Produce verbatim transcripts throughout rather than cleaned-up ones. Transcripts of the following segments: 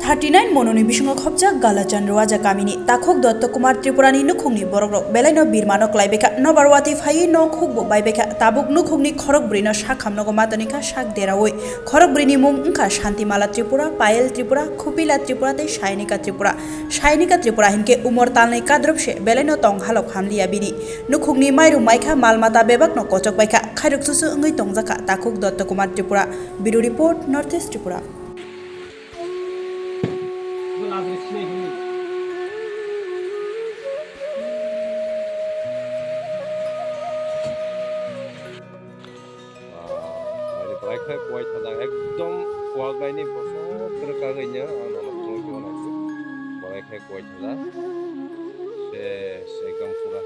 Thirty nine mononi bisingo khopjak Galachandra Waja kamini Takhuk Dotto Kumar Tripurani nukhungni borokrok belaino birmano klaibaikha, nobar watwi phaiwi nok hukbo baibaikha, tabuk nukhungni khorok bwrwino sak hamnogo matonikha sak deraui. Khorok bwrwini mung wngkha Shantimala Tripura, Payel Tripura, Khupila Tripura tei Sainika Tripura. Sainika Tripura hinkhe umor talni kadrop se belaino tong halok hamliya bini. Nukhungni mairum maikha, mal mata bebakno kochok baikha, khairok susu wngwi tongjakha Takhuk Dotto Kumar Tripura. Bureau Report, North East Tripura. Ah, bwrwi khe kuai thajak, ekdom kuak bai ni bosong kwrwk kagwi no ang nono phunuk tongma nai se. Bwrwi khe kuai thajak. Se, se ekdom pura.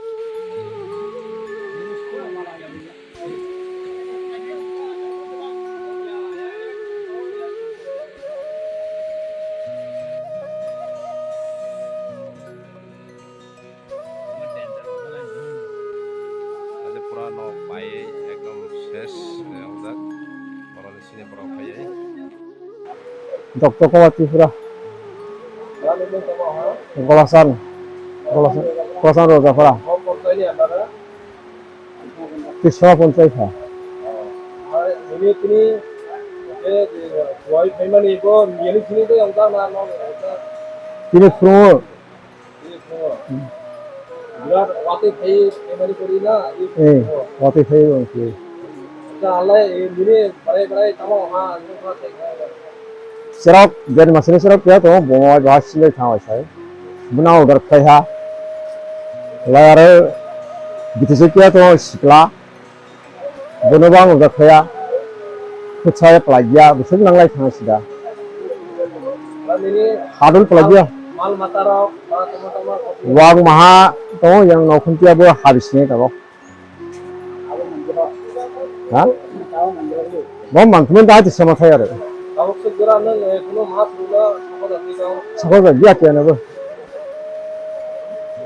Ade pura nok bai ekdom ses, eh, wngjak. Borok ni sini borok phaiwi. Dr. Kumar Tripura. Golasan. Golasan. Golasan Rojapara. Tiswa ponchai kha. Nini tini, eh, kuai phaimani bo nini tini bo yang ta na no. Tini phungo. Birat watwi phai, phai mani kori na, i Eh, phungo. Watwi phai wng khe. Acha, alai, eh, nini barai barai tamo ha, nini ha thai kha. Serok, den masini serok kya to, bomo bahas sile tha wai sai. Buna order khai ha. Lai aro, bitise kya to sikla. Bono bo ang ujak phaiya. Khutsa ya palai ya, bwswk nanglai thang sida. Adul palai ya. Mal mata rok, ba tama tama kopi. Wang maha to yang no khuntia bo habis ni tabo. Ha? Bo mangkumi da ti sama thai aro. Tabuk se jora nang, eh, kuno maha pulo sabo da ti dong. Sabo da ya kya na bo.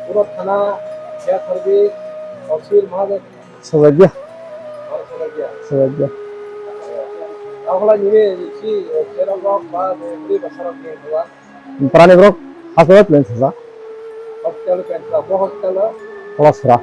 Puro thana, ya tharbi, oksir maha Sajagya. Sajagya. Sajagya. Aholai nini si, eh, cherok rok ba, eh, bwrwi bwsa rok ni hwa? Prani borok hospital plan sajak. Hospital plan sajak. Bo hospital o? Kolasra.